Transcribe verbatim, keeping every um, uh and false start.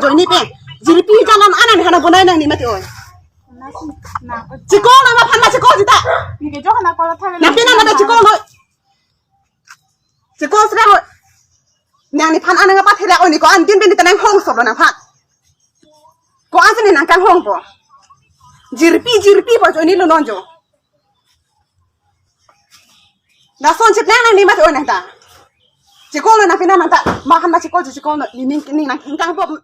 nang join ni pe. Jirpi jalan anan hana bonai nang ni mati oi. Chikol nang aphan ma chikol jita. Nang pina nang chikol noi. Chikol sira noi. Nang nephan anang apa thela oi ni ko an din bin ta nang hong solo nangphan. Ko an sini nang kanghongpo. Jirpi jirpi po join ni lo non jo. Lason chit nang nang ni mati oi nang ta. Chikol nang pina nang ta. Ma han ma chikol chikol ni ning ning nang kangpo.